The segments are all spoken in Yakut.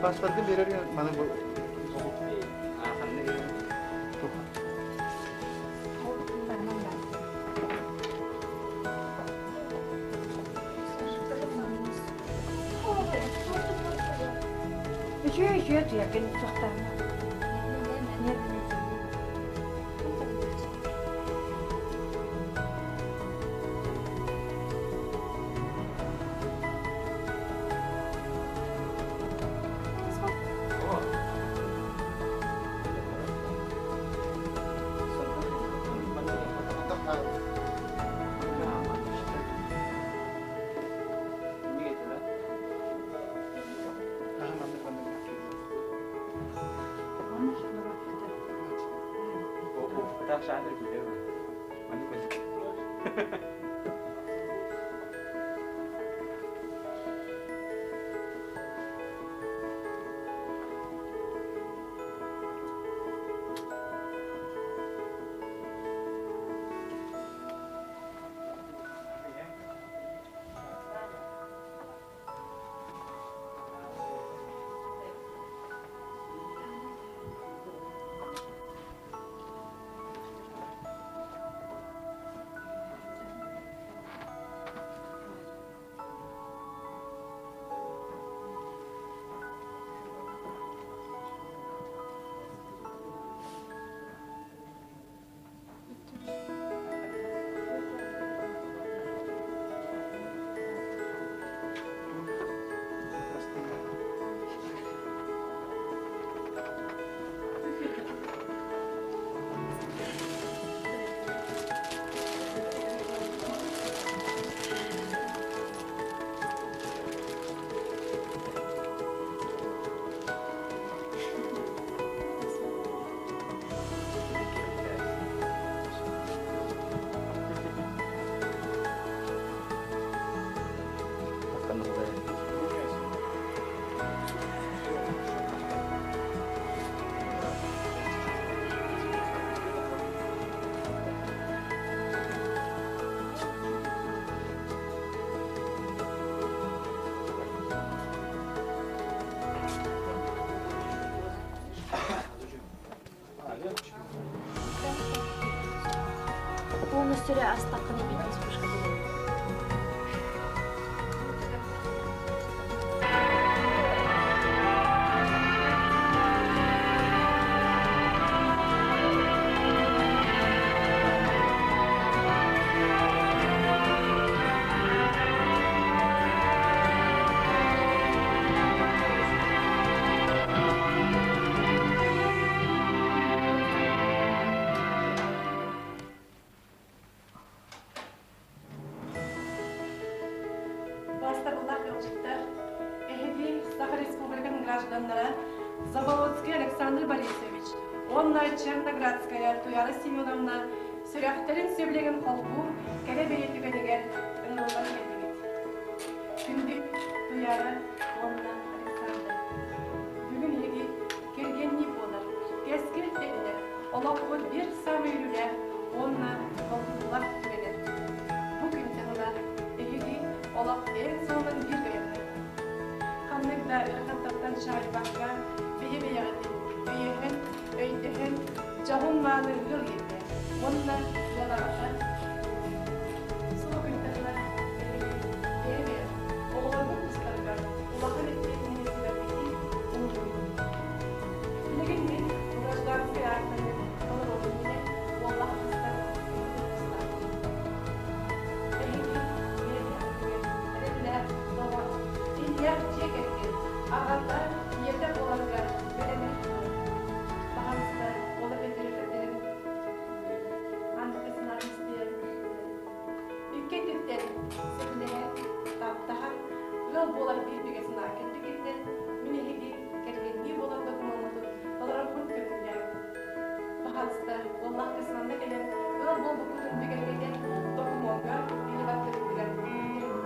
Паспоргын биэрэр маны бу Үчүгэй үчүгэй туйаргын суохтаама. Полностью астаққыны битес пушка Бастабыллах ыалдьыттар, эһиги Саха Республикатын гражданнара Заболоцкий Александр Борисович уонна Черноградская Туяра Семеновна сүрэхтэрин сөбүлэҥин холбуур кэрэ бэлиэ түгэнигэр ыҥырыллан кэллигит. Күндү Туяра уонна Александр, бүгүн эһиги кэргэннии буолар, кэскил тэҥнэр, олохпут биир саамай үөрүүлээх уонна долгутуулаах түгэнэ. Бу күнтэн ыла эһиги олох эн суолун биир гайаҕыт. Ханнык да ыарахаттартан чаҕыйбакка, бэйэ-бэйэҕитин өйөһөн, өйдөһөн, дьоһун-мааны ыал ийэтэ уонна ыал аҕата Сыл күнтэн ыла эһиги бэйэ-бэйэ оҕолоргут тустарыгар улахан эппиэтинэһи сүгэргитин умнубут. Билигин мин гражданскай аактаны толоруом иннинэ уоллаах кыыстар Эһиги бэйэ-бэйэҕитигэр эрэллээх доҕор, иллээх дьиэ кэргэн, аҕата, ийэтэ буоларга бэлэмҥит дуо? Баҕалыста уола Петр Аныгы санаан истиэн Икки өттүттэн сөбүлэһэн, таптаһан, ыал буолар биир бигэ санаа кэлбиккитинэн, мин эһиги кэргэннии буолар докумуоммутун толорорбун көҥүллээҥ. Баһаалыста, уоллаах кыыс манна кэлэн, ыал буолбуккутун бигэргэтэн, докумуоҥҥа илии баттыыргытыгар көрдөһөбүн.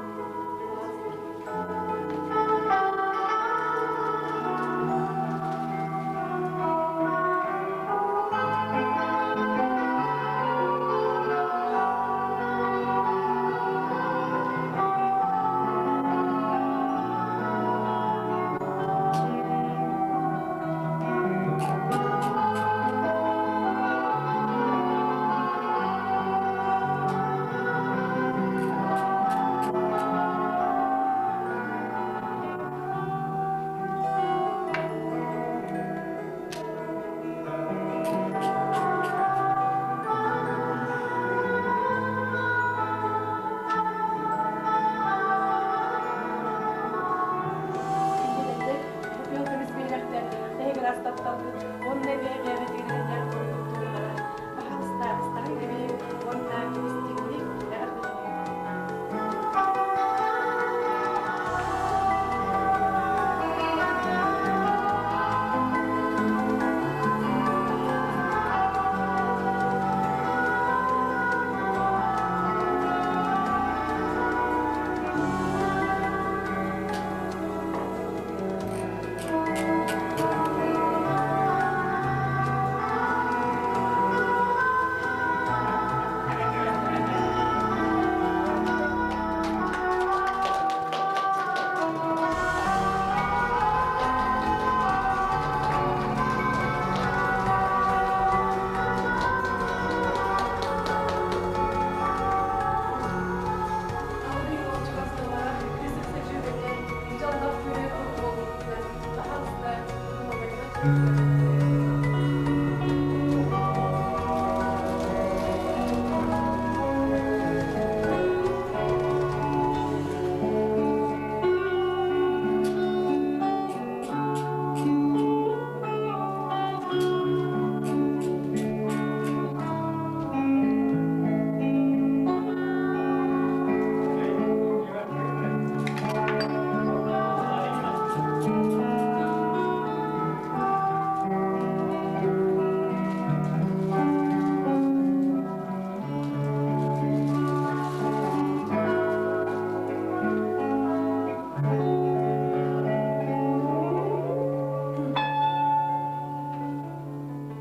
тапталгыт уонна бэйэ-бэйэҕитигэр эрэллээх буолбут туоһулара. Баһаалыста, ыстаһын кэбиһиҥ уонна истиҥник эҕэрдэлэниҥ.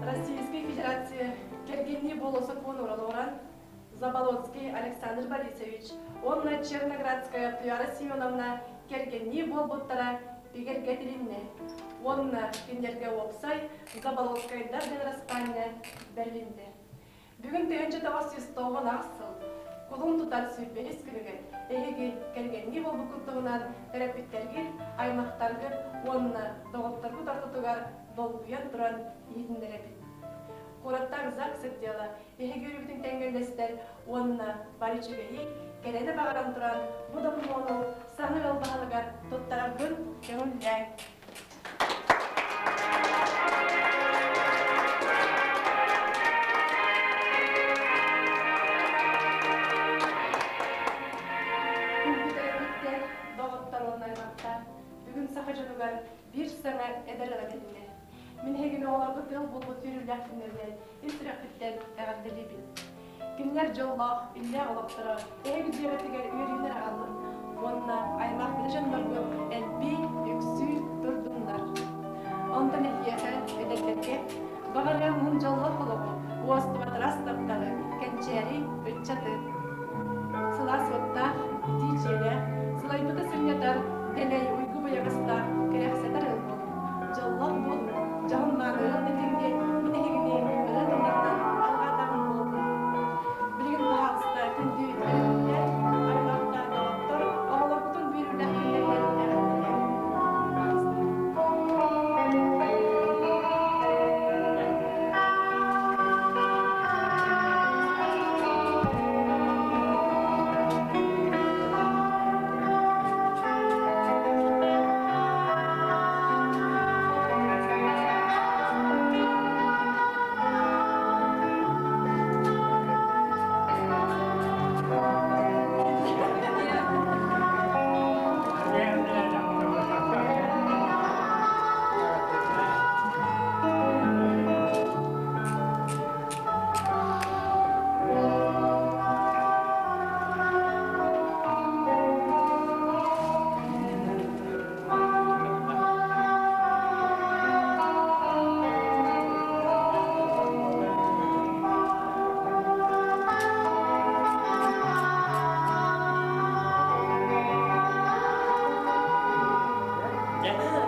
Российская Федерация кэргэннии буолуо сокуон уралоран Заболоцкий Александр Борисович уонна Черноградская Туяра Семеновна кэргэннии буолбуттара бигэргэтилиннэ уонна кинилэргэ уопсай Заболоцкайдар диэн араспаанньа бэрилиннэ. Бүгүн 1998 сыл кулун тутар 25 күнүгэр эһиги кэргэннии буолбуккут туһунан төрөппүттэргит, аймахтаргыт уонна доҕотторгут ортотугар долгуйан туран иһитиннэрэбит. Куораттаах ЗАГС отдела эһиги үөрүүгүтүн тэҥҥэ үллэстэр уонна бары үчүгэйи, кэрэни баҕаран туран бу докумуону саҥа ыал баһылыгар туттараргын көҥүллээҥ. Күндү доҕоттор уонна аймахтар, бүгүн саха дьонугар биир саҥа эдэр ыла кэллэ. Мин эһигини оҕолорбут ыал буолбут үөрүүлээх күннэринэн ис сүрэхпиттэн эҕэрдэлиибин. Кинилэр дьоллоох, иллээх олохторо эһиги дьиэҕитигэр үөрүүнү аҕаллын уонна аймах билэ дьонноргут элбии, үксүү турдуннар. Онтон эһиэхэ, эдэрдэргэ, баҕарыам уһун дьоллоох олоҕу, уостубатарас тапталы, кэнчээри ыччаты. Сылаас уоттаах, итии дьиэлээх, сылайбыты сынньатар, дэлэй уйгу быйаҕастаах, кэрэхсэтэр ыал буолуҥ. Дьоллоох буолуҥ, дьоһун-мааны ыал дэтиҥҥэ мин эһигини ырыа тылларынан алҕаатаҕым буоллун. Билигин баһаалыста күндү төрөппүттэр, аймахтар, доҕоттор, оҕолоргутун бүөрүүлээх күннэринэн эҕэрдэлээҥ. Баһаалыста.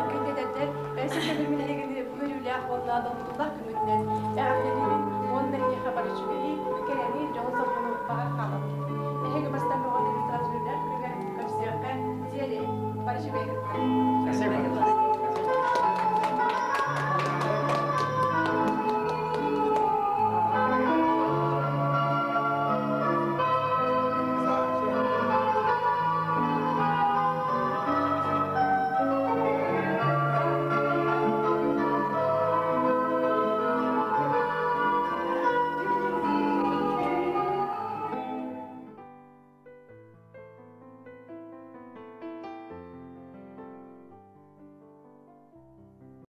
Күндүтэрдэр, өссө төгүл эһигини үөрүүлээх уонна долгутуулаах күҥҥүтүнэн эҕэрдэлиибин уонна эһиэхэ бары үчүгэйи, кэрэни, дьолу-соргуну баҕар хаалабын. Эһиги бастакы оҕо литературалаах күнүгэр көрсүөххэ диэри бары үчүгэйи кытта.